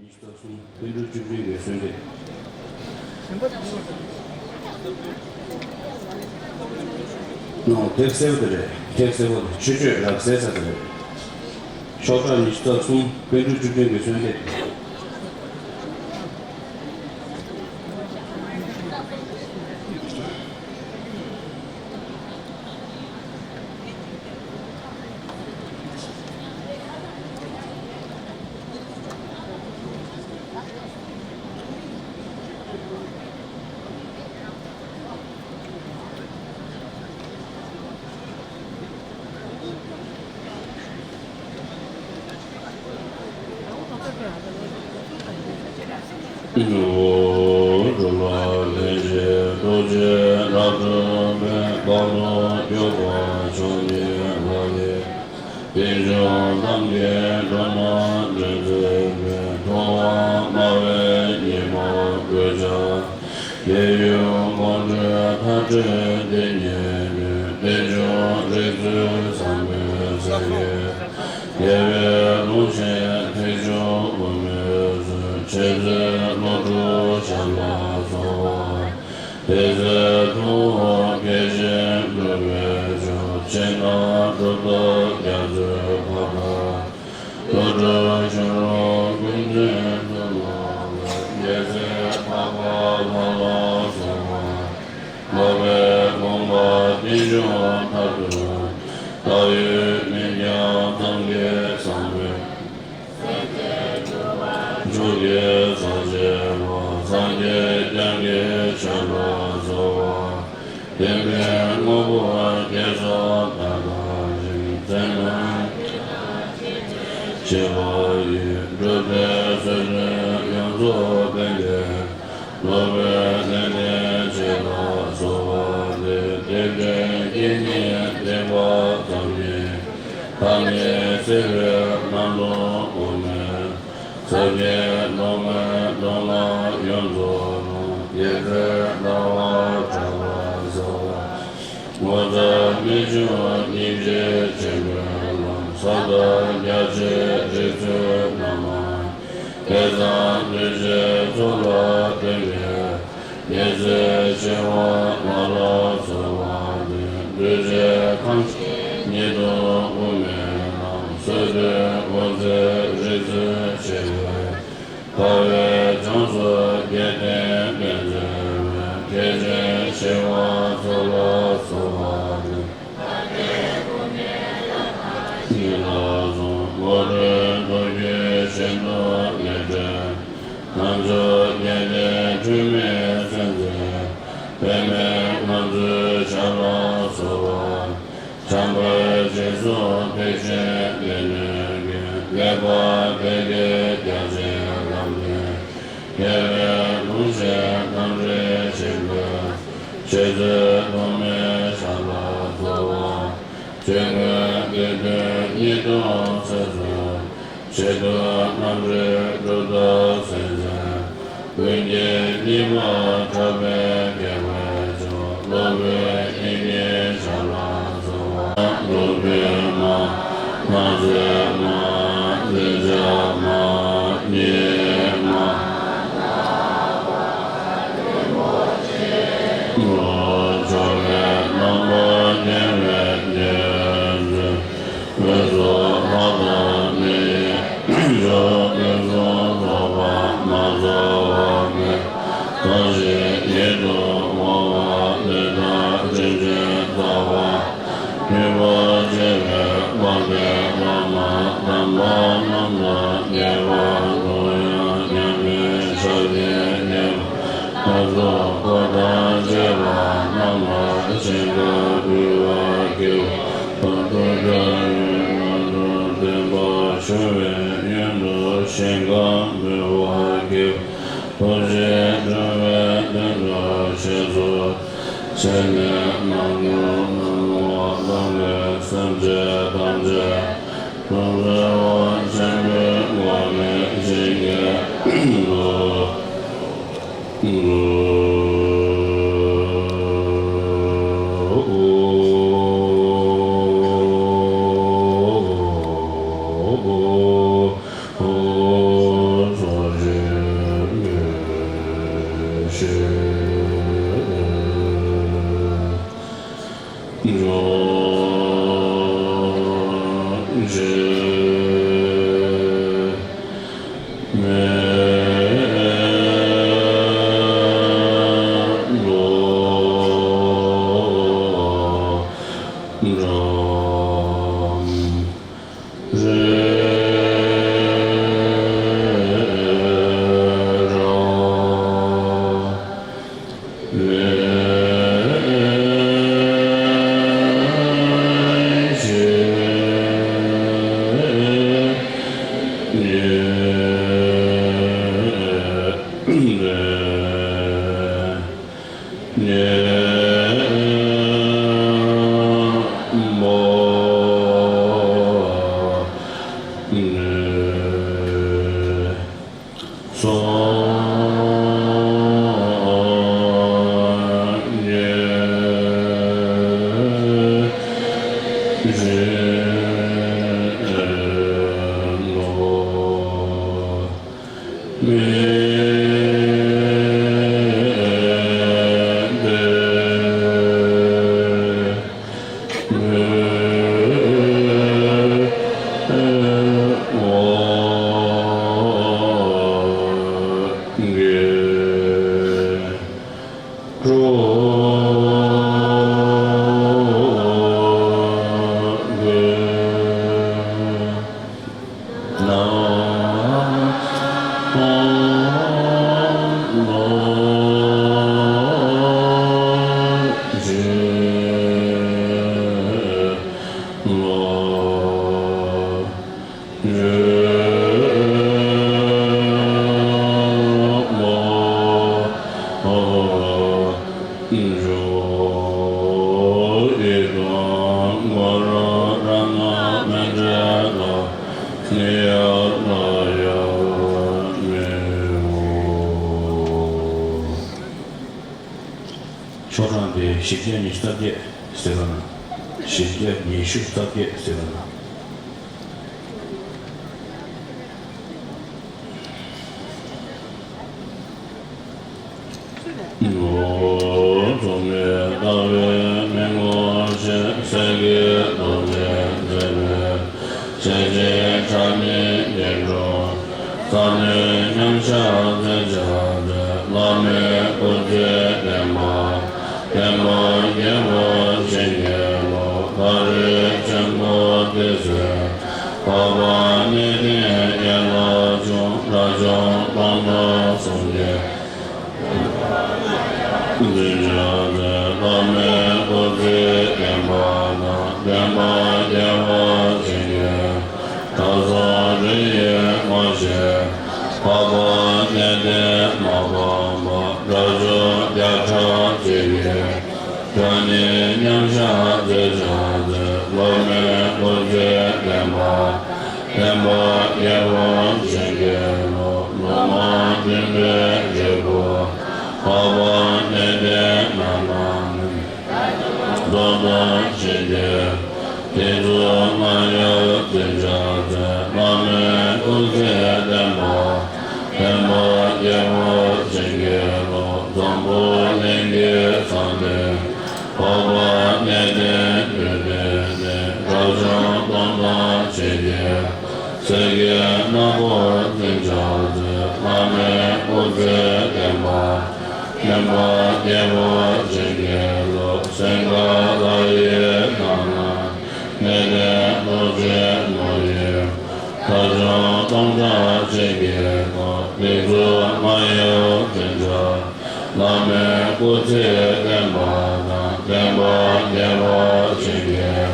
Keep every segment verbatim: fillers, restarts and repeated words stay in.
ཉི་ཤུ་རྩ་གསུམ་པཎ་གྲུབ་བཅུ་བདུན་གྱི་གསོལ་འདེབས། ནོ། དེབ་སེར་པོ་དེ་རེད། དེབ་སེར་པོ་དེ་ཆོས་སྤྱོད་རབ་གསལ་ས་དེ་རེད། ཤོག་གྲངས་ཉི་ཤུ་རྩ་གསུམ་པཎ་གྲུབ་བཅུ་བདུན་གྱི་གསོལ་འདེབས། འགྲོ་བ་ལས་བྱེད་རྡོ་རྗེ་ལ་སྒྲུབ་པའི་བར་དུ་སྐྱོབ་པ་མཆོག་གི་ལག་ལེན། རྟེན་འབྱུང་ཐམས་ཅད་འགྲོ་ན་འདྲེན་མཛད་པའི་ཐུབ་དབང་སྨྲ་བའི་ཉི་མ་འོད་ཆགས། དེ་ཡི་དགོངས་འགྲོའི་མཐའ་བྲལ་དེ་ཉིད་ནི། རྟེན་འབྱུང་རིགས་ཚུལ་བཟང་པོའི་ས་དགེ། རྒྱལ་བའི་ལུང་བཞིན་ཐེག་མཆོག་དབུ་མའི་ཚུལ། འཆད་རྩོད་བློ་གྲོས་ཞབས་ལ་སོགས་པ། དེ་ཚེ་ཐུབ་དབང་སྐྱེས་ཤིང་འགྲུབ་པའི་མཆོག་ཕྱི་ནང་གྲུབ་རྟགས་རྒྱ་མཚོའི་འཕགས་པ། ཐུགས་སྤྲུལ་ཆུ་རོ་ཀུན་འཛིན་ཚུལ་ལ་བསྔགས་པའི། རྒྱལ་སྲས་འཕགས་པ་ལྷ་ལ་སོགས་པ། འཕགས་པའི་དགོངས་པ་རྟེན་འབྱུང་མཐར་ཐུག་ལྟ་བའི་མིག་རྒྱང་ཙམ་གྱིས་བཟང་པོའི། མཆོག་གི་ས་བཅད་པ། སངས་རྒྱས་བསྐྱངས་ཀྱི་ཆོས་ལ་སོགས་པ། བསྟན་པའི་དངོས་པོ་སྐྱེད་ཚལ་དག་དང་རིང་། མཚན་མ་ཤེས་པ་ཡིས། སྒྲུབ་པའི་སྲོལ་འདི་ཡོངས་རྫོགས་ཕན་པའི། སློབ་དཔོན་ལེགས་ལྡན་འབྱེད་ལ་གསོལ་བ་འདེབས། དེ་འདྲའི་དཀྱིལ་སྙིང་ཏིག་པ་ཙམ་གྱིས། མཐའ་མེད་སྲིད་པའི་གནམ་ལོ་དབུ་མའི། ས་དགེ་སློབ་མའི་གདོང་ལ་ཡོངས་རྫོགས་ལོངས། རྒྱལ་སྲས་ལྟ་བར་གྲགས་པ་གསལ་བ། ངོ་མཚར་རྨད་བྱུང་སྙིང་རྗེ་ཆེན་པོའི་ལམ། ས་དང་རྒྱ་ཆེའི་རིགས་ཚུལ་རྣམས་མ་ཡིན། དེ་ཙམ་གདུལ་བྱའི་ཚོགས་ལ་བརྟེན་པའི། རྒྱལ་སྲས་ཞི་བ་ལྷ་ལ་གསོལ་བ་འདེབས། གདུལ་བྱའི་ཁམས་ཉིད་དུ་དབུ་མའི་ལམ། སྲོལ་གཏོད་འོད་གསལ་རིགས་ཚུལ་ཆེ་བའི། དགའ་བའི་ལྗོངས་སུ་རྒྱལ་བསྟན་སྨིན་མཛད་པའི། མཁས་ཆེན་ཞི་བ་འཚོ་ལ་གསོལ་བ་འདེབས། ཉིད་ལ་བཟུང་། དངོས་གྲུབ་མདོ་རྒྱུད་ཤིན་ཏུ་ལེགས་བཀྲལ། རྣམ་ཅོག་རྒྱལ་བསྟན་འཁྲུལ་མེད་གསལ་མཛད། པདྨའི་ངང་ཚུལ་ཞབས་ལ་གསོལ་བ། བྱམས་པ་རྗེས་སུ་ཐེག་ཆེན་སྡེ་སྣོད་ཀྱི། ལེགས་པར་ཕལ་སྐད་རྒྱ་ཆེའི་ལམ་སྟོན། རྒྱལ་བའི་ལུང་བཞིན་རྣམ་འདྲེན་ཞིང་ཁམས། འཆད་རྩོད་ཐོགས་མེད་ཞབས་ལ་གསོལ་བ། ཆོས་ཀུན་སྡེ་བདུན་ཉིད་དུ་སེམས་སུ། ཆེད་དུ་རྣམ་འདྲེན་སྒྲུབ་རྟགས་གསལ་མཛད། ཀུན་མཁྱེན་གཉིས་པ་གྲགས་པའི་སྐྱེ་བའི་མཆོག་སློབ་དཔོན་དབྱིག་གཉེན་ཞབས་ལ་གསོལ་བ། སློབ་དཔོན་མ། སྣང་མཛད་མ། ལེགས་སྦྱར་མ། རྙིང་མ། མཆོག་གི་རྣམ་པར་བརྒྱན་པའི་རྗེ་བཙུན། འོད་སྲུང་ལྷ་དང་མི་ཡི་མཆོག་ཕུན་སུམ་ཚོགས་པ་མ་ཚང་བ་མེད། གང་ཞིག་ཡིད་དུ་འོང་བ་ལས་དང་དྲིན་ཅན་རྩ་བ། མོས་པ་ཆེ་བའི་དབང་ལྡན་བླ་མ་དམ་པ་རྣམས་དང་ཉེ་བར་འདུག་ཡང་མཉམ་མེད་ཕྱག་རྒྱའི་ཉེ་བར་ལྷ་ཚོགས་འཁོར་དང་བཅས་པ་རྣམས་ལ་ཞིང་ཁམས་འབུལ་བར་བགྱིའོ། ཐུགས་ཀྱང་ཡུན་རིང་དུ་བརྟན་པར་བཞུགས་པའི་ཡོན་དུ་ཞིང་ཁམས་འབུལ་བར་བགྱིའོ། ཐུགས་རྗེས་འགྲོ་བའི་དོན་དུ་ཞེས་སོགས། ཕྱི་ནས་ནང་དུ་སྣང་བ་ལམ་ལས་སེམས་ཅན་ཐམས་ཅད་ཐུགས་བརྩེ་བ་ཆེན་པོའི་སྒོ་ནས་ཇི་སྐད་དུ། ཆོས་གྲངས་དེ་བཞི་བརྒྱ་ཉི་ཤུ་རྩ་བརྒྱད་ཟེར་བ་ན། བཞི་བརྒྱ་ཉི་ཤུ་རྩ་བརྒྱད་ཟེར་བ་ན། མཚུངས་མེད་ལྟ་བའི་མི་ངོ་ཤེས། སེང་གེའི་རྡོ་རྗེ་མཛེས་པའི་ཞལ་གཅིག་ཁྲ་ནི་འགྱེད་འགྲོ། ས་ནི་མཉམ་གཞག་མཛད་བྱ་མཛད། བླ་མའི་སྐུ་ཚེ་བརྟན་པ། བརྟན་པ་རྒྱས་པ་བྱིན་གྱིས་རློབས། ད་རེས་ཆེན་པོ་དེ་ཚེ་འཕགས་པ་གནས་བརྟན་ཡན་ལག་མཆོག་དགྲ་བཅོམ་སྟོང་ཕྲག་གསུམ་གྱི་བླ་མའི་སྐུ་ཚེ་བརྟན་པ་དང་། བརྟན་པ་རྒྱས་པ་བྱིན་གྱིས་རློབས། དགྲ་སོགས་རིམ་གྱིས་མ་ཞིག་འཕགས་པ་གནས་བརྟན་མ་སྤངས་པ། དགྲ་བཅོམ་བརྒྱ་ཕྲག་གཅིག་གི་ཁྲ་ནི་མཉམ་གཞག་མཛད་བྱ་མཛད། བླ་མའི་སྐུ་ཚེ་བརྟན་པ། བརྟན་པ་རྒྱས་པ་བྱིན་གྱིས་རློབས། ལོ་མ་བདུན་པའི་རིལ་བུ། འཕགས་པ་གནས་བརྟན་རྣམས་ལ་ནི། སྟོང་ཕྲག་བྱིན་གྱིས། དེ་ཚོགས་མ་ཡལ་འཛིན་བྱ་མཛད། བླ་མའི་སྐུ་ཚེ་བརྟན་པ། བརྟན་པ་རྒྱས་པ་བྱིན་གྱིས་རློབས། འཛམ་བུ་གླིང་གི་མཚམས་སྟེང་། འཕགས་པ་གནས་བརྟན་དུས་མཐའི་གནས། དགྲ་བཅོམ་སྟོང་ཕྲག་བྱིན་གྱིས། སེང་གེ་ནག་པོ་འཛིན་བྱ་མཛད། བླ་མའི་སྐུ་ཚེ་བརྟན་པ། བརྟན་པ་རྒྱས་པ་བྱིན་གྱིས་རློབས། སེང་གེ་ལ་ཡི་ནང་ན། གནས་བརྟན་རྡོ་རྗེ་ནོར་བུའི། དགྲ་བཅོམ་སྟོང་ཕྲག་བྱིན་གྱིས་རློབས། སྡིག་མཛུབ་མ་ཡལ་འཛིན་བྱ། བླ་མའི་སྐུ་ཚེ་བརྟན་པ་དང་། བརྟན་པ་རྒྱས་པ་བྱིན་གྱིས།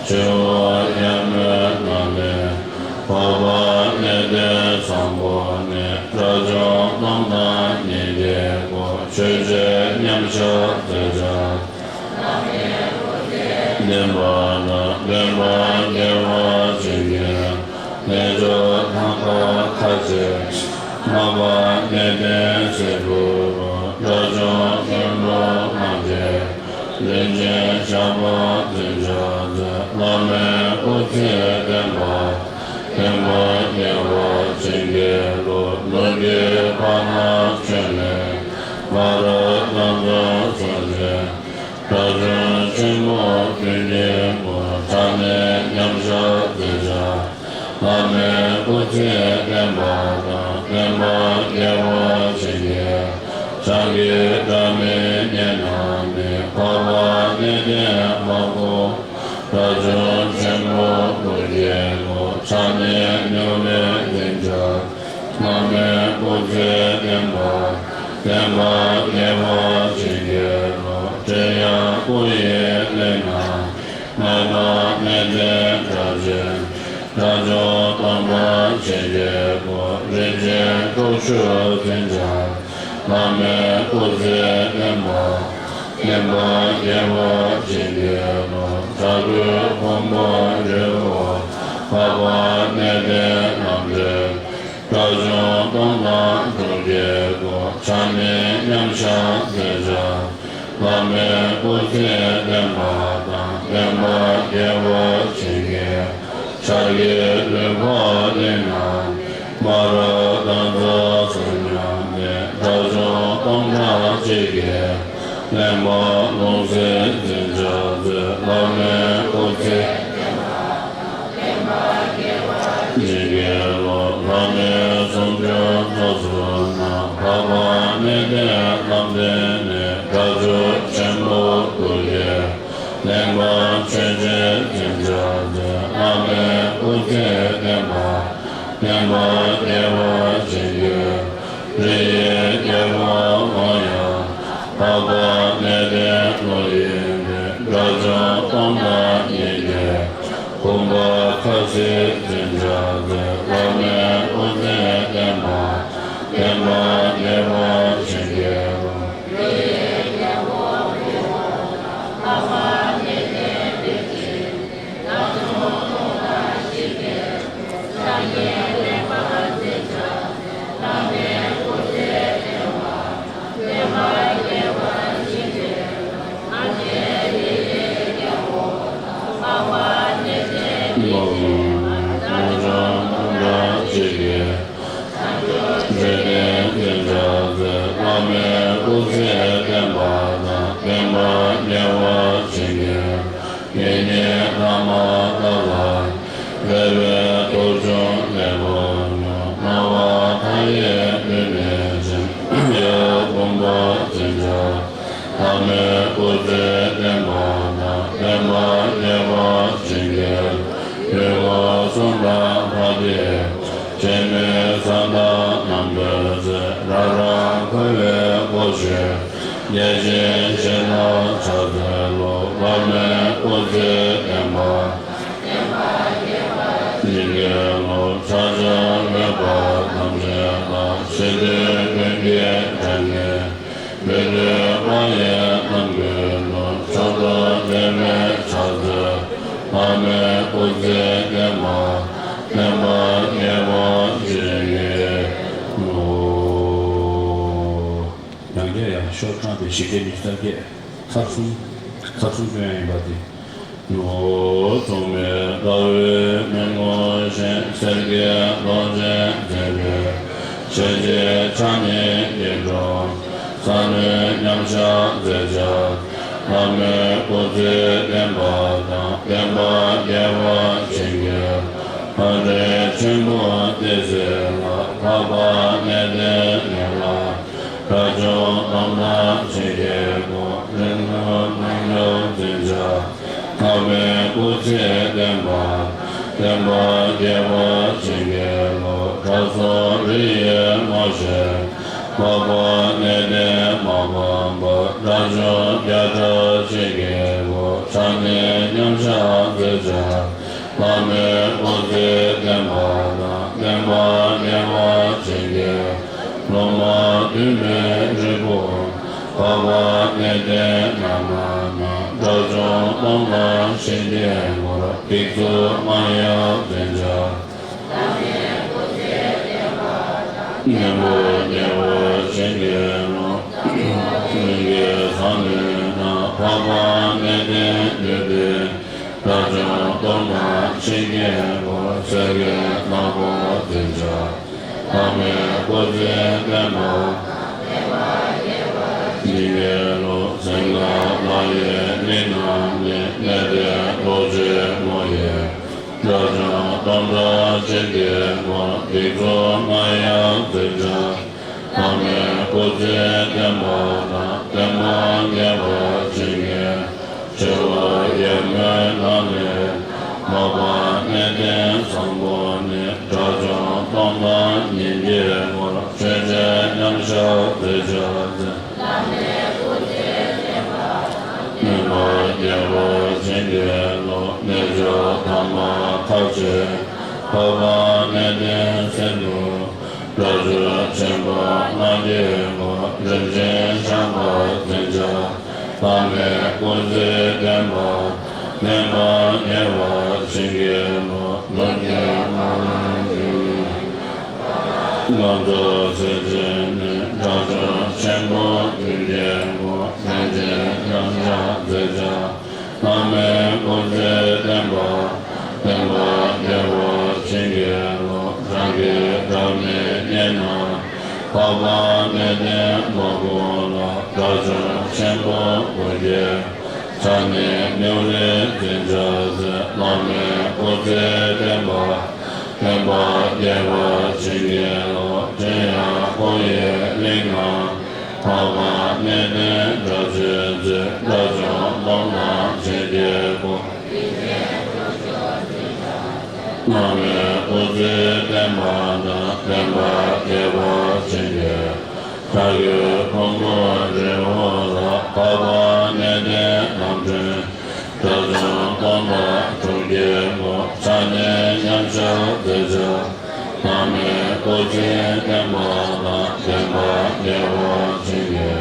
ཆུ་བོ་ཡར་མོའི་ནང་ནས། འཕགས་པ་གནས་བརྟན་བཟང་པོ་ནས། དགྲ་བཅོམ་སྟོང་ཕྲག་ཉིས་བརྒྱའི་སྒོ། ཆོས་རྗེ་མཉམ་གཞག་མཛད་བྱ། བརྟན་པ་དང་། བརྟན་པ་རྒྱས་པ་བྱིན་གྱིས། རྣལ་འབྱོར་ཐང་ཀ་ཁ་ཆེ། སྔགས་པ་གནས་བརྟན་ཟས་བུ་རུ། དགྲ་བཅོམ་ཆོས་སྐྱོང་ལྔ་བརྒྱའི། རིན་ཆེན་ཞགས་པ་འཛིན་བྱ་མཛད། བླ་མའི་སྐུ་ཚེ་བརྟན་པ། བརྟན་པ་རྒྱས་པ་བྱིན་གྱིས་རློབས། ནུབ་ཀྱི་ཕ་མ་ཆོས་གླིང་། མ་ར་རྒྱ་མཚོ་སོགས་ཀྱི། དགྲ་བཅོམ་ཆེན་པོ། བླ་མའི་སྐུ་ཚེ་བརྟན་པ་དང་། བསྟན་པ་རྒྱས་པར་བྱིན་གྱིས་རློབས། ཕྱག་གི་སྒྲ་མི་སྙན་རྣམས་ནི། འཕགས་པ་གནས་བརྟན་འཕགས་པོ། དགྲ་བཅོམ་ཆེན་པོ་སྐུ་གཅིག་པུ། ཕྱག་ནི་སྨྱུག་མའི་འཛིན་ཆགས། བླ་མའི་སྐུ་ཚེ་བརྟན་པ། བསྟན་པ་རྒྱས་པར་བྱིན་གྱིས་རློབས། ཁྲོ་བོའི་སྐུ་ཡི་གླིང་ན། མངའ་བདག་གནས་བརྟན་སྒྲ་གཅན། དགྲ་བཅོམ་སྟོང་པ་ཆེན་གྱི་སྐུ། རིན་ཆེན་དྲུག་ཅུ་འཛིན་ཆགས། བླ་མའི་སྐུ་ཚེ་བརྟན་པ། བསྟན་པ་རྒྱས་པར་བྱིན་གྱིས་རློབས། དྲག་པོའི་ཕུང་པོ་འགྲོ་བའི་དབང་། འཕགས་པ་གནས་བརྟན་རྣམ་འདྲེན། དགྲ་བཅོམ་སྟོང་དང་དྲུག་ཅུའི་སྐུ། ཕྱག་ནི་མཉམ་གཞག་རྩེ་ལྕགས། བླ་མའི་སྐུ་ཚེ་བརྟན་པ་དང་། བསྟན་པ་རྒྱས་པར་བྱིན་གྱིས། ཕྱག་གི་ལུས་འཕགས་གླིང་ན། མ་ར་དང་རྩྭ་ཟུར་མཉམ་ནི། དགྲ་བཅོམ་སྟོང་ཕྲག་གཅིག་གིས། གླེན་པ་རླུང་བསིལ་འཛིན་ཆགས་མཛད། བླ་མའི་སྐུ་ཚེ་བརྟན་པ་དང་། བསྟན་པ་རྒྱས་པར་བྱིན་གྱིས་རློབས། བླ་མའི་གསུང་འབྱོན་ཚོགས་སུ་གནང་། འཕགས་པ་གནས་བརྟན་ལམ་བདེན་ནི། དགྲ་བཅོམ་ཆེན་པོ་སྐུ་གཅིག། གླེན་པ་ཆོས་ཀྱི་འཛིན་ཆགས་མཛད། བླ་མའི་སྐུ་ཚེ་བརྟན་པ། བསྟན་པ་རྒྱས་པར་བྱིན་གྱིས། རིའི་རྒྱལ་པོ་ལོ་ཡང་འཕགས་པ་གནས་བརྟན་ལོ་ཡི་ནི། དགྲ་བཅོམ་སྟོང་དང་ཉིས་བརྒྱའི། ཕུང་པོ་ཁ་ཚིག་འཛིན་ཆགས་མཛད། བླ་མའི་སྐུ་ཚེ་བརྟན་པ། བསྟན་པ་རྒྱས་པར་བྱིན་གྱིས་རློབས། བླ་མའི་སྐུ་ཚེ་བརྟན་པ་དང་། བསྟན་པ་རྒྱས་པར་བྱིན་གྱིས། ཡིད་གཉིས་ལྷག་མ་དག་ལ། རེ་བའི་གཏོར་ཆུང་ལེགས་པར་མྱོང་། སྣང་བ་མཐའ་ཡས་ལུས་གནད་ཅན། ཡབ་ཕུང་པོ་འཛིན་ཆགས། བླ་མའི་སྐུ་ཚེ་བརྟན་པ་དང་། བསྟན་པ་རྒྱས་པར་བྱིན་གྱིས། ཡུལ་འཁོར་གསུམ་དང་ལྷ་སྡེ། འབྱེད་མེད་གསང་བདག་རྣམ་ཐོས་སྲས། རབ་རིབ་འཁོར་བའི་སྒོ་ཕྱེ། བརྒྱ་བྱིན་གཤེད་ལ་ཕྱག་འཚལ་ལོ། བླ་མའི་སྐུ་ཚེ་བརྟན་པ། བསྟན་པ་རྒྱས་པར་བྱིན་གྱིས་རློབས། ཕྱག་བྱར་འོས་པ་ཐམས་ཅད་ལ། ཞི་དུལ་ཀུན་གྱི་དྲན་ནས། ལུས་ལྡན་དཔལ་ཡོན་རྣམ་ཀུན་ཏུ། མཆོག་ཏུ་བསྟན་པའི་ཕྱག་འཚལ། བླ་མའི་སྐུ་ཚེ་བརྟན་པ། བསྟན་པ་རྒྱས་པར་བྱིན་གྱིས་རློབས། ཡང་བསྐྱར་ཡང་ཤོག་གྲངས་དེ་ཞི་བདེ་ཉི་ཤུ་རྩ་བརྒྱད། ཚར་གསུམ། ཚར་གསུམ་སྐྱོན་ཡ་ཡིན་པ་དེ། ལོ་ཐོག་མའི་ཟླ་འོད་མི་མངོན་ཞིང་། སེར་གྱི་གདོང་ཅན་མཛེས་པའི། ཞལ་གཅིག་ཕྱག་གཉིས་སྐྱིལ་ཀྲུང་། གསང་བའི་མཉམ་གཞག་མཛད་བྱ། བླ་མའི་སྐུ་ཚེ་བརྟན་པ་དང་། བསྟན་པ་རྒྱས་པར་བྱིན་གྱིས། ཕ་རོལ་ཕྱིན་པོ་ཏི་སེ་ལ། འཕགས་པ་གནས་བརྟན་ཡན་ལག་དགྲ་བཅོམ་སྟོང་དང་ཕྱེད་ཀྱི་སྐུ། རིང་མོའི་རྣམ་གཡོ་འཛིན་ཆགས། འཕགས་པའི་སྐུ་ཚེ་བརྟན་པ། བསྟན་པ་རྒྱས་པར་བྱིན་གྱིས་རློབས། དྲང་སྲོང་རི་ཡི་ངོ་ཤེས། འཕགས་པ་གནས་བརྟན་མ་ཕམ་པ། དགྲ་བཅོམ་བརྒྱ་ཕྲག་ཕྱེད་ཀྱི་སྐུ། ཕྱག་ནི་མཉམ་གཞག་མཛད་བྱ། བླ་མའི་སྐུ་ཚེ་བརྟན་པ་དང་། བསྟན་པ་རྒྱས་པར་བྱིན་གྱིས། སློབ་མ་དུ་མའི་རིལ་བུ། འཕགས་པ་གནས་བརྟན་རྣམ་ལྔ་ན། དགྲ་བཅོམ་སྟོང་དང་ཕྱེད་ཀྱི་ངོར། སྡིགས་མཛུབ་སྔགས་ཡབ་འཛིན་བྱ། གཉེན་པོ་རྒྱལ་བ་བྱིན་གྱིས་རློབས། ཀུན་གྱི་ས་བོན་དང་། འཕགས་པ་གནས་བརྟན་འདུས་པའི། དགྲ་བཅོམ་སྟོང་དང་ཕྱེད་ཀྱི་སྐུ། སེར་སྐྱའི་ནག་པོ་འཛིན་བྱ། འཕགས་པའི་སྐུ་ཚེ་བརྟན་པ། བྱིན་གྱིས་རློབས། སེང་གེ་ལྷ་ཡི་གླིང་རྣམས་ནི། གནས་བརྟན་རྡོ་རྗེ་མོ་ཡི། དགྲ་བཅོམ་སྟོང་ཕྲག་ བྱིན་གྱིས་བསྐོར། སྡིག་མཛུབ་རྔ་ཡབ་འཛིན་བྱ། བླ་མའི་སྐུ་ཚེ་བརྟན་པ་དང་། བསྟན་པ་རྒྱས་པར་བྱིན་གྱིས་རློབས། ཆེ་བ་ཡར་ངོའི་ནགས་ལས། མ་པ་གནས་བརྟན་བཟང་པོ་ནས། དགྲ་བཅོམ་སྟོང་དང་ཉིས་བརྒྱས་བསྐོར། ཆོས་རྒྱལ་མཉམ་གཞག་མཛད་བྱ་མཛད། སྨོན་ལམ་རྒྱས་པར་བྱིན་གྱིས་རློབས། རྣལ་འབྱོར་དམ་པ་མཁའ་སྤྱོད་འཕགས་པ་གནས་བརྟན་གསེར་འདུ། དགྲ་བཅོམ་ཆེན་པོ་ལྔ་བརྒྱས་བསྐོར། རིན་ཆེན་ཞགས་པ་འཛིན་བྱ། བླ་མའི་སྐུ་ཚེ་བརྟན་པ། བསྟན་པ་རྒྱས་པར་བྱིན་གྱིས་རློབས། ལོ་རྒྱུས་སྨོན་ལམ་འབྱུང་བའི། ང་ཚོ་ཚེ་ཆེན་ནས། དགྲ་བཅོམ་ཆེན་པོ་བདུན་བརྒྱས་བསྐོར། གནས་བརྟན་མཉམ་གཞག་མཛད་བྱ། བླ་མའི་སྐུ་ཚེ་བརྟན་པ། བསྟན་པ་རྒྱས་པར་བྱིན་གྱིས་རློབས། རང་གི་དགྲ་མེད་གནས་ན། འཕགས་པ་གནས་བརྟན་མ་དགོན་ལ། དགྲ་བཅོམ་ཆེན་པོ་དགུ་བརྒྱས། ཕྱག་ནི་སྨྱུག་རིས་འཛིན་བྱ་མཛད། བླ་མའི་སྐུ་ཚེ་བརྟན་པ། བསྟན་པ་རྒྱས་པར་བྱིན་གྱིས་རློབས། ཕྲེང་ཡང་ཁོ་བོའི་གླིང་ན། འཕགས་པ་གནས་བརྟན་དགྲ་བཅོམ་མཛད། དགྲ་བཅོམ་སྟོང་དང་ཕྱེད་བརྒྱས་བསྐོར། བླ་མའི་སྐུ་ཚེ་བརྟན་པ་དང་། བསྟན་པ་རྒྱས་པར་བྱིན་གྱིས། བྱ་རྒོད་ཕུང་པོའི་རི་བོ་ལ། འཕགས་པ་གནས་བརྟན་ལམ་སྒྲོན། དགྲ་བཅོམ་སྟོང་དང་དྲུག་བརྒྱས་བསྐོར། ཕྱག་ནི་མཉམ་གཞག་མཛད་བྱ། བླ་མའི་སྐུ་ཚེ་བརྟན་པ་དང་། བསྟན་པ་རྒྱས་པར་བྱིན་གྱིས།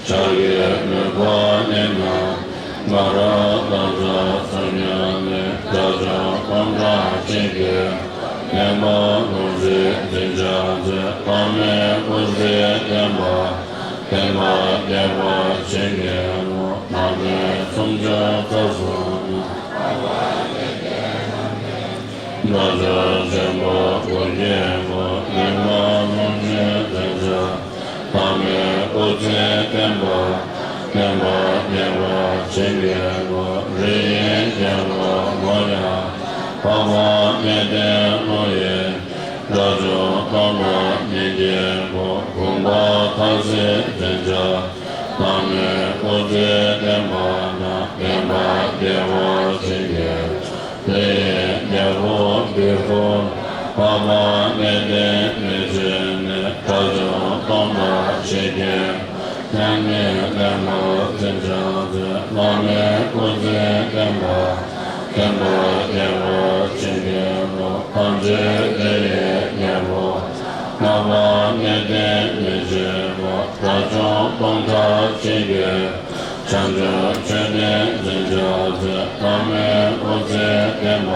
བྱ་རྒོད་མུན་པའི་གླིང་ན། ང་རོ་ལོ་ཙཱ་ཚུལ་མཉམ་ལས། དགྲ་བཅོམ་སྟོང་དང་ཕྱེད་བརྒྱས། བསྟན་པ་ལུང་རིགས་འཛིན་བྱ་མཛད། བླ་མའི་སྐུ་ཚེ་བརྟན་པ། བསྟན་པ་རྒྱས་པར་བྱིན་གྱིས་རློབས། བླ་མའི་སུམ་ཅུ་རྩ་གསུམ་ན། དགྲ་བཅོམ་ཆེན་པོ་དགུ་བརྒྱས་བསྐོར། མི་མ་ལུས་ཆོས་འཛིན་བྱ། བླ་མའི་སྐུ་ཚེ་བརྟན་པ། བསྟན་པ་རྒྱས་པར་བྱིན་གྱིས་རློབས། རིའི་རྒྱལ་པོ་མོ་ཡང་། འཕགས་པ་གནས་བརྟན་ཀླུ་ཡི། དགྲ་བཅོམ་སྟོང་དང་ཉིས་བརྒྱས་བསྐོར། ཕུང་པོ་མཐའ་བསྲེགས་འཛིན་བྱ། བླ་མའི་སྐུ་ཚེ་བརྟན་པ་དང་། བསྟན་པ་རྒྱས་པར་བྱིན་གྱིས། དེ་ཡི་རྒྱལ་པོ་བི་ཤྭ། འཕགས་པ་གནས་བརྟན་མི་ཕྱེད་ནས། དགྲ་བཅོམ་སྟོང་དང་ཕྱེད་བརྒྱས། མཚན་ཉིད་ལྡན་པར་འཛིན་བྱ་མཛད། བླ་མའི་སྐུ་ཚེ་བརྟན་པ། བསྟན་པ་རྒྱས་པར་བྱིན་གྱིས་རློབས། ཐམས་ཅད་དེ་ཡི་རྒྱལ་པོ། འཕགས་པ་གནས་བརྟན་མི་ཕྱེད་པ། དགྲ་བཅོམ་སྟོང་ཕྲག་ཕྱེད་བརྒྱས། བྱང་ཆུབ་མཆོད་རྟེན་འཛིན་བྱ་མཛད། བླ་མའི་སྐུ་ཚེ་བརྟན་པ།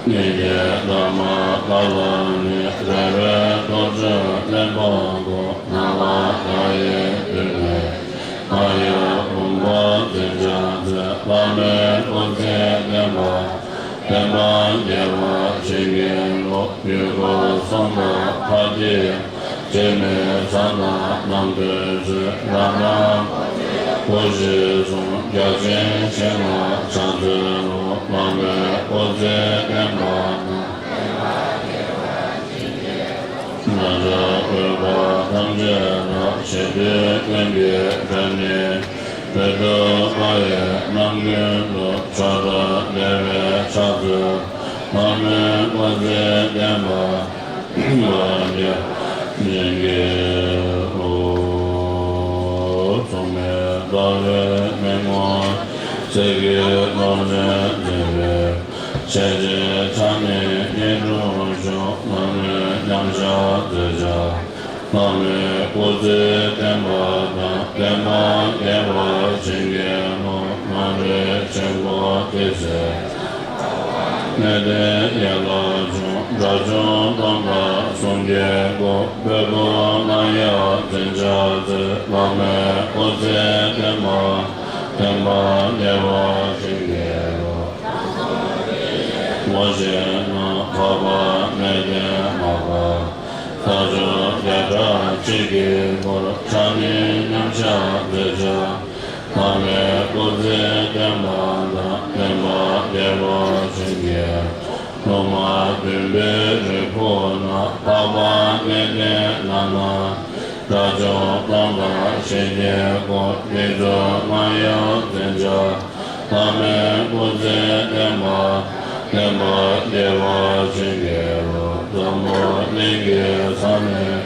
ཉིད་ཀྱི་བླ་མ་ཀ་ལ་ནི། རལ་པའི་ཐོར་ཅན་གླེན་པ་དགུ། སྣང་བ་མཐའ་ཡས་མདུན་ནས། མ་ཡལ་ཕུང་པོ་འཛིན་བྱ་མཛད། བླ་མའི་སྐུ་ཚེ་བརྟན་པ། བསྟན་པ་རྒྱས་པར་བྱིན་གྱིས་རློབས། ཡུལ་འཁོར་གསུམ་དང་མཐའ་བརྒྱད། སྤྱན་མིག་གསུམ་དང་རྣམ་ཐོས་སྲས། རང་རང་སྐུ་བཞི་གསུམ། རྒྱ་ཆེན་ཞིང་ལ་ཕྱག་འཚལ་ལོ། བླ་མའི་སྐུ་ཚེ་བརྟན་པ་དང་། ང་རང་འོད་དཔག་ཐམས་ཅད་ལ། ཞི་བདེ་ཀུན་གྱི་སྒྲ་སྙན། འོད་དཔག་པ་ཡི་རྣམ་ཀུན་ཏུ། མཆོག་ཐུབ་བདེ་བའི་ཕྱག་འཚལ། བླ་མའི་སྐུ་ཚེ་བརྟན་པ། བརྟན་པ་རྒྱས་པར་བྱིན་གྱིས་རློབས། མཚུངས་མེད་ཟླ་བའི་མིག་སྔོ། གསེར་གྱི་གློག་ལྡན་མཛེས་པའི། ཞལ་གཅིག་ཕྱག་ནི་སྙིང་དྲུང་ཞུགས། བླ་མའི་མཉམ་གཞག་མཛད་བྱ། བླ་མའི་སྐུ་ཚེ་བརྟན་པ་དང་། བསྟན་པ་རྒྱས་པར་བྱིན་གྱིས་རློབས། མ་རིག་ཆེན་པོ་ཏི་སེ། གནས་བརྟན་ཡན་ལག་འབྱུང་། དགྲ་བཅོམ་སྟོང་དང་སུམ་བརྒྱས་བསྐོར། སྤོས་ཕུང་རྣམ་གཡོ་འཛིན་བྱ་མཛད། བླ་མའི་སྐུ་ཚེ་བརྟན་པ། བསྟན་པ་རྒྱས་པར་བྱིན་གྱིས་རློབས། ངོ་ཤེས་ན་འཕགས་པ་གནས་བརྟན་མ་པ། ས་ཕྱོགས་བརྒྱ་ཕྲག་གཅིག་གི་བར། ཕྱག་ནི་མཉམ་གཞག་མཛད་བྱ། བླ་མའི་སྐུ་ཚེ་བརྟན་པ་དང་། བསྟན་པ་རྒྱས་པར་ མུན་པའི་རི་བོ་ན། འཕགས་པ་གནས་བརྟན་ལྷ་ན། དགྲ་བཅོམ་སྟོང་དང་ཞི་བརྒྱད་སྐུ། སྡིག་མཛུབ་རྔ་ཡབ་འཛིན་བྱ། ལྷ་མོའི་སྐུ་ཚེ་བརྟན་པ། བརྟན་པ་རྒྱས་པར་བྱིན་གྱིས་རློབས། འཛམ་བུ་གླིང་གི་ས་གནས།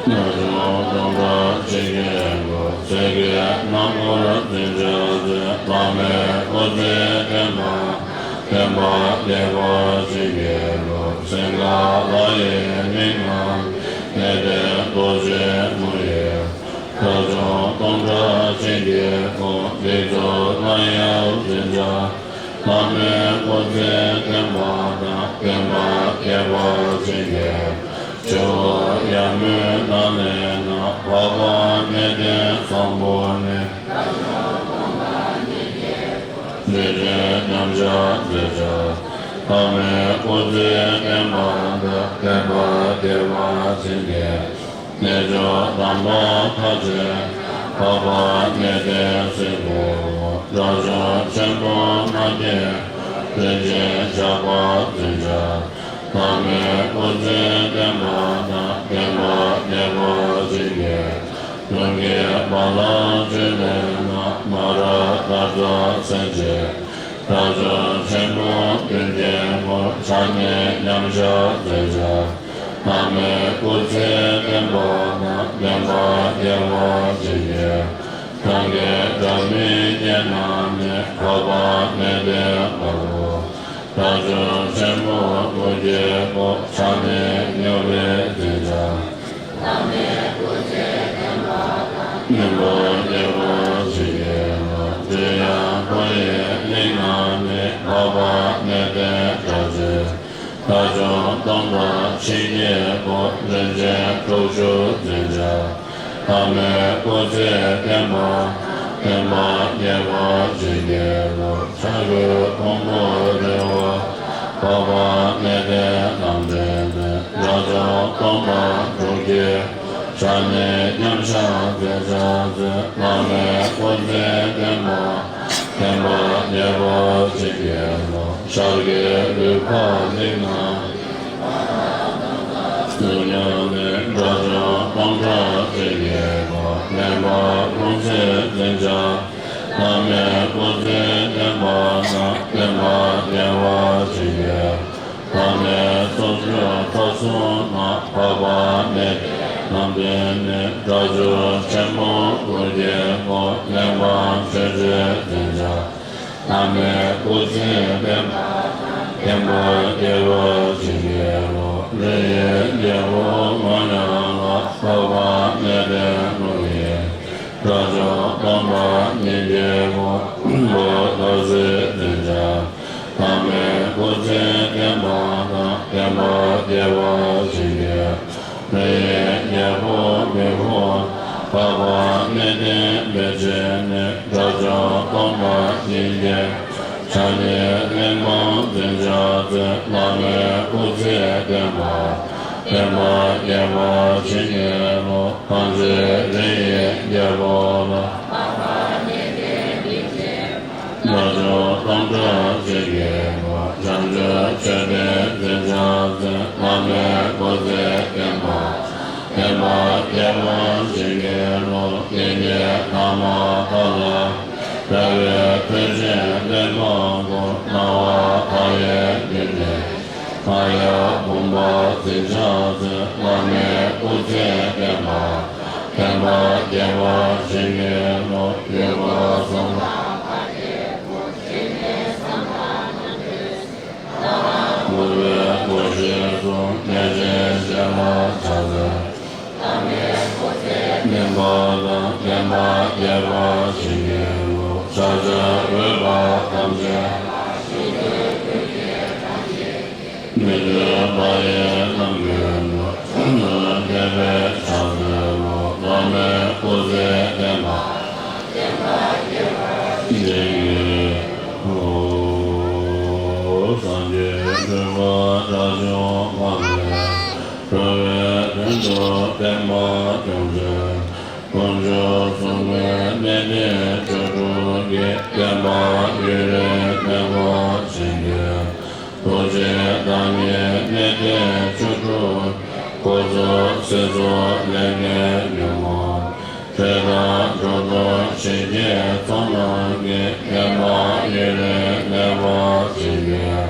དགྲ་བཅོམ་སྟོང་ཕྲག་ཞི་བརྒྱད་སྐུ། ཚེ་གེགས་ནག་པོར་འཛིན་བྱ་མཛད། ལྷ་མོའི་སྐུ་ཚེ་བརྟན་པ། བརྟན་པ་རྒྱས་པར་བྱིན་གྱིས་རློབས། སིང་ག་ལ་ཡི་གླིང་ན། གནས་བརྟན་རྡོ་རྗེ་མོ་ཡི། དགྲ་བཅོམ་སྟོང་ཕྲག་ཞི་བརྒྱད་སྐུ། སྡིག་མཛུབ་རྔ་ཡབ་འཛིན་བྱ། ལྷ་མོའི་སྐུ་ཚེ་བརྟན་པ་དང་། བརྟན་པ་རྒྱས་པར་བྱིན་གྱིས། ཆུ་བོ་ཡ་མུ་ན་ལའི་ནང་། འཕགས་པ་གནས་བརྟན་བཟང་པོ་ནི། རིན་ཆེན་མཉམ་བཞག་མཛད་བྱ། ལྷ་མོའི་སྐུ་ཚེ་བརྟན་པ་དང་། བརྟན་པ་རྒྱས་པར་བྱིན་གྱིས། རྣལ་འབྱོར་དམ་པ་ཐམས་ཅད། འཕགས་པ་གནས་བརྟན་གཟིགས་སྐུ་འོང་། དགྲ་བཅོམ་ཆེན་པོ་ལྔ་བརྒྱས། རིན་ཆེན་ཇག་པ་འཛིན་བྱ། ལྷ་མོའི་སྐུ་ཚེ་བརྟན་པ་དང་། བརྟན་པ་རྒྱས་པར་བྱིན་གྱིས། གདོན་བགེགས་རྦ་ཀློང་བཅུ་ལས་ནང་། མ་ར་དར་ཚོན་སེར་བྱེད། དགྲ་བཅོམ་ཆེན་པོ་བདུན་བརྒྱད་སྐུ། ཕྱག་ནི་མཉམ་བཞག་མཛད་བྱ། ལྷ་མོའི་སྐུ་ཚེ་བརྟན་པ་དང་། བརྟན་པ་རྒྱས་པར་བྱིན་གྱིས། གང་གི་དགྲ་མི་མཉེས་ན་ནི། འཕགས་པ་གནས་བརྟན་དཀར་པོ། དགྲ་བཅོམ་ཆེན་པོ་དགུ་བརྒྱད་སྐུ། ཕྱག་ནི་སྨྱུག་རིས་འཛིན་བྱ། སྙིང་པོ་རྒྱས་པར་བྱིན་གྱིས་རློབས། འཇམ་དབྱངས་དཔལ་ཡེ་གླིང་ན་ནི། འཕགས་པ་གནས་བརྟན་སྒྲ་གཅན། དགྲ་བཅོམ་སྟོང་ཕྲག་ཞི་བརྒྱད་སྐུ། རིན་ཆེན་དྲུག་ཅུ་འཛིན་བྱ། ལྷ་མོའི་སྐུ་ཚེ་བརྟན་པ། བརྟན་པ་རྒྱས་པར་བྱིན་གྱིས་རློབས། ཕྱག་གཡོན་ཕུང་པོ་རིལ་བ། འཕགས་པ་གནས་བརྟན་ལམ་འདྲེན་ནི། དགྲ་བཅོམ་སྟོང་ཕྲག་དྲུག་བརྒྱའི། ཕྱག་ནི་མཉམ་བཞག་མཛད་བྱ་མཛད། བླ་མའི་སྐུ་ཚེ་བརྟན་པ། བརྟན་པ་རྒྱས་པར་བྱིན་གྱིས་རློབས། ཤར་གྱི་ལུས་འཕགས་གླིང་ན། གཟུགས་བརྙན་ནི། དགྲ་བཅོམ་སྟོང་ཕྲག་ཞི་བརྒྱད་སྐུ། ལེན་པ་ལྷུང་བཟེད་འཛིན་བྱ། བླ་མའི་སྐུ་ཚེ་བརྟན་པ་དང་། བརྟན་པ་རྒྱས་པར་བྱིན་གྱིས། བླ་མའི་གཙུག་ཏོར་ཐོབ་གསུམ་ན། འཕགས་པ་གནས་བརྟན་ལམ་འདྲེན་ནི། དགྲ་བཅོམ་ཆེན་པོ་དགུ་བརྒྱད་སྐུ། ལེན་པ་མཆོད་བརྗོད་འཛིན་བྱ། བླ་མའི་སྐུ་ཚེ་བརྟན་པ་དང་། བརྟན་པ་རྒྱས་པར་བྱིན་གྱིས་རློབས། རི་ཡི་རྒྱལ་པོ་ངོ་ཉག་ལ། འཕགས་པ་གནས་བརྟན་ཀླུ་ཡི། དགྲ་བཅོམ་སྟོང་ཕྲག་ཉིས་བརྒྱའི་སྐུ། ལྷུང་པོ་ཐོབ་བཟེད་འཛིན་བྱ། བླ་མའི་སྐུ་ཚེ་བརྟན་པ་དང་། བརྟན་པ་རྒྱས་པར་བྱིན་གྱིས། རི་ཡི་རྒྱལ་པོ་མི་བོ། འཕགས་པ་གནས་བརྟན་བེ་ཅོན་ནི། དགྲ་བཅོམ་སྟོང་ཕྲག་ཉིས་བརྒྱའི། ཕྱག་ནི་གླེགས་བམ་འཛིན་བྱ་མཛད། བླ་མའི་སྐུ་ཚེ་བརྟན་པ། བརྟན་པ་རྒྱས་པར་བྱིན་གྱིས་རློབས། ཐམས་ཅད་རི་ཡི་རྒྱལ་པོ་ལ། དགྲ་བཅོམ་སྟོང་ཕྲག་ཞི་བརྒྱད་སྐུ། བྱང་ཆུབ་མཆོད་པའི་འཛིན་བྱ་མཛད། བླ་མའི་སྐུ་ཚེ་བརྟན་པ། བརྟན་པ་རྒྱས་པར་བྱིན་གྱིས་རློབས། སྐྱེ་གནས་ཐ་མ་མཐའ་ལ། རྒྱལ་བའི་ཐོད་ཕྲེང་ལེགས་མང་སྐུ། སྣང་བ་མཐའ་ཡས་མདུན་ནས། སྔགས་ཡབ་བུམ་པ་འཛིན་བྱ་མཛད། བླ་མའི་སྐུ་ཚེ་བརྟན་པ། བརྟན་པ་རྒྱས་པར་བྱིན་གྱིས་རློབས། ཡུལ་འཁོར་གསུམ་དང་། འཁོར་བའི་སྒོ་ཕྱེ་གསུམ། གནས་ཆེན་ཞལ་ལ་ཕྱག་འཚལ། བརྟན་པ་དང་། བརྟན་པ་རྒྱས་པར་བྱིན་གྱིས་རློབས། ཕྱག་བྱར་འོས་པ་ཐམས་ཅད། མི་འབྲལ་བག་ཡོད་རྣམ་ཀུན་ཏུ། ལྷུན་གྱིས་བརྡལ་བའི་ཕྱག་འཚལ་ལོ། བླ་མའི་སྐུ་ཚེ་བརྟན་པ། བརྟན་པ་རྒྱས་པར་བྱིན་གྱིས་རློབས། སངས་རྒྱས་སྤྲུལ་པ་དགྲ་བཅོམ་པ་ལས། འགྲོ་བའི་དོན་དུ་བསྟན་པ་སྐྱོང་མཛད། དཀོན་མཆོག་གསུམ་ལས་གནས་བརྟན་སྤྱོད་དྲུག་གིས། བསྟན་པ་ཡུན་རིང་གནས་པར་བྱིན་གྱིས། ལས་བཅུ་དྲུག་འགོ་བཙུགས་སྲིད་གཙུག་ལས་མཁན་ཉོན་མོངས་དྲི་དང་འགྲོ་དོན་ཞི་རྒྱས་ཚོགས་རྣམས་ཀྱིས། ཀྱེ་མ་ཡུན་རིང་གནས་པར་བྱིན་གྱིས།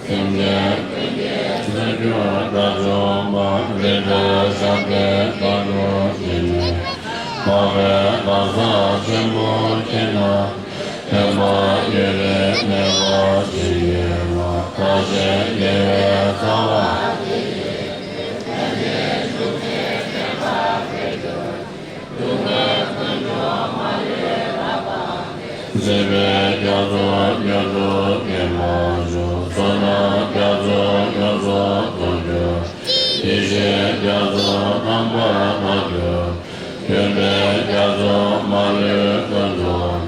སེམས་ཅན་ཀུན་གྱི་སྲིད་རྒྱུ་དགྲ་བཅོམ་པ། རིགས་དྲུག་ཞགས་པའི་མཐའ་དྲུག་འདི་ནི། འཕགས་པའི་གང་ཟག་ཆེན་པོ་ཁྱེད་རྣམས། ཀྱེ་མ་ཡུན་རིང་གནས་པར་བྱིན་གྱིས་རློབས། བདག་གཞན་དགེ་བའི་རྩ་བ། སྲིད་པའི་རྒྱ་མཚོ་མྱུར་དུ་འགེམས་པར་ཤོག་བསོད་ནམས་རྒྱ་མཚོ་ཡོངས་སུ་རྫོགས་གྱུར། ཡེ་ཤེས་རྒྱ་མཚོ་རྣམ་པར་དག་གྱུར། ཡོན་ཏན་རྒྱ་མཚོ་མ་ལུས་ཀུན་རྫོགས།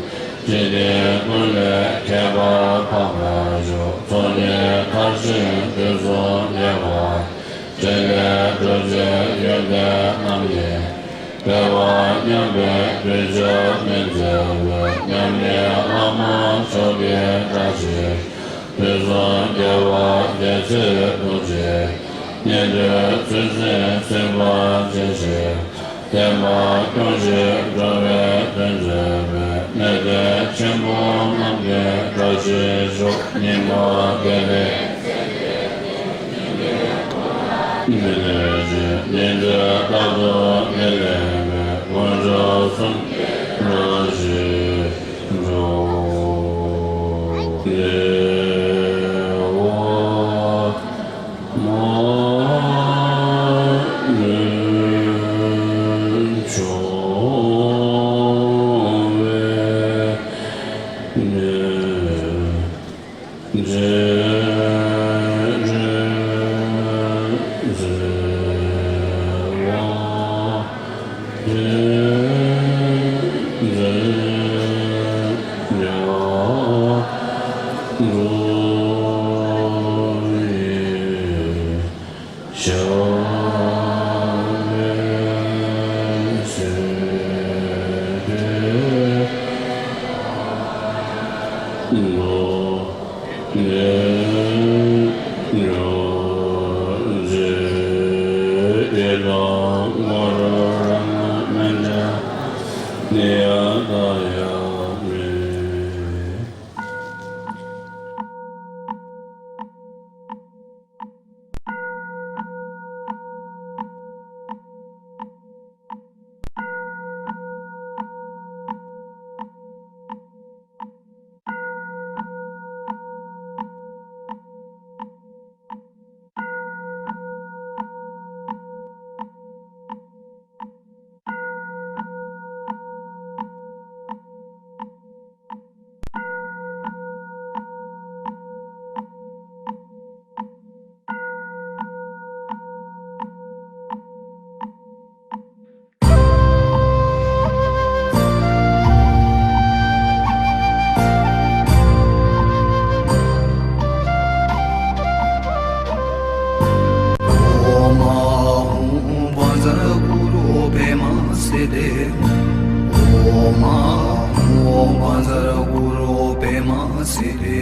འཇིག་རྟེན་ཀུན་ལས་ཁྱད་པར་འཕགས་པར་ཤོག་ཚོགས་གཉིས་མཐར་ཕྱིན་དུས་གསུམ་རྒྱས་པ། འཕྲིན་ལས་སྒྲུབ་ཕྱིར་ཡོན་ཏན་རྣམ་གཉིས། འཕེལ་བ་མཉམ་པའི་གདུལ་བྱ་སྨིན་མཛད་པའི། མཉམ་ཉིད་བླ་མ་མཆོག་གི་བཀྲ་ཤིས། དུས་གསུམ་རྒྱལ་བ་རྒྱལ་སྲས་ཐུགས་རྗེས། ཉན་ཐོས་ཚུལ་འཛིན་ཚིག་པ་ཅན་ཞིག་བསྟན་པ་སྐྱོང་ཞིང་འགྲོ་བའི་དོན་མཛད་པའི། གནས་བརྟན་ཆེན་པོ་རྣམས་ཀྱི་བཀྲ་ཤིས་ཤོག་སྙིང་པོ་བདེ་ལེགས། མི་ལས་ཀྱི་ཉིན་མཚན་རྟག་ཏུ་མི་ལེན་པའི། དཀོན་མཆོག་གསུམ་གྱི་བཀྲ་ཤིས་ཤོག་ལེའུ་མ་ལུས་འབྱུང་བའི་གནས། རྗེ་རེ་རེ་བ་རེ་རེ་ཡ་རུ་ཡི་ཞབས་པད་སྲིད་པའི་ལོ། ལས་རྒྱུ་རྗེ་ཡི་དམ་མ་རུ་ར་མ་མན་ཇ་ནི་ཡ་ད་ཡ་མེ། ཨོཾ་ཨཱཿཧཱུྃ་བཛྲ་གུ་རུ་པདྨ་སིདྡྷི། ཨོཾ་ཨཱཿཧཱུྃ་བཛྲ་གུ་རུ་པདྨ་སིདྡྷི།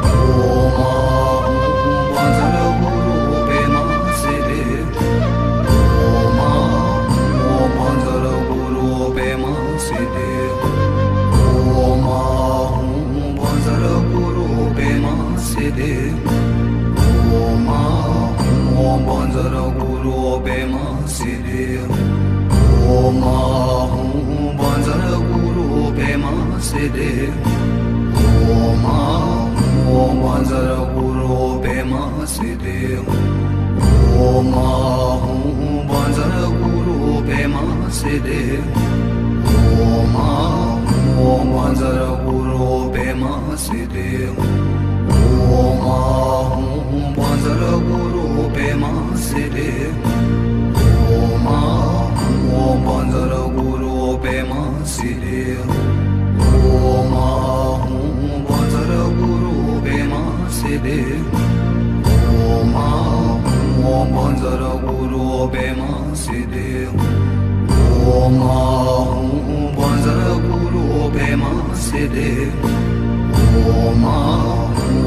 ཨོཾ་ཨཱཿཧཱུྃ་བཛྲ་གུ་རུ་པདྨ་སིདྡྷི། ཨོཾ་ཨཱཿཧཱུྃ་བཛྲ་གུ་རུ་པདྨ་སིདྡྷི། ཨོཾ་ཨཱཿཧཱུྃ་བཛྲ་གུ་རུ་པདྨ་སིདྡྷི། ཨོཾ་ཨཱཿཧཱུྃ་བཛྲ་གུ་རུ་པདྨ་སིདྡྷི། ཨོཾ་ཨཱཿཧཱུྃ་བཛྲ་གུ་རུ་པདྨ་སིདྡྷི། ཨོཾ་ཨཱཿཧཱུྃ་བཛྲ་གུ་རུ་པདྨ་སིདྡྷི། ཨོཾ་ཨཱཿཧཱུྃ་བཛྲ་གུ་རུ་པདྨ་སིདྡྷི། ཨོཾ་ཨཱཿཧཱུྃ་བཛྲ་གུ་རུ་པདྨ་སིདྡྷི། ཨོཾ་ཨཱཿཧཱུྃ་བཛྲ་གུ་རུ་པདྨ་སིདྡྷི། ཨོཾ་ཨཱཿཧཱུྃ་བཛྲ་གུ་རུ་པདྨ་སིདྡྷི། ཨོཾ་ཨཱཿཧཱུྃ་བཛྲ་གུ་རུ་པདྨ་སིདྡྷི། ཨོཾ་ཨཱཿཧཱུྃ་བཛྲ་གུ་རུ་པདྨ་སིདྡྷི། ཨོཾ་ཨཱཿཧཱུྃ་བཛྲ་གུ་རུ་པདྨ་སིདྡྷི། ཨོཾ་ཨཱཿཧཱུྃ་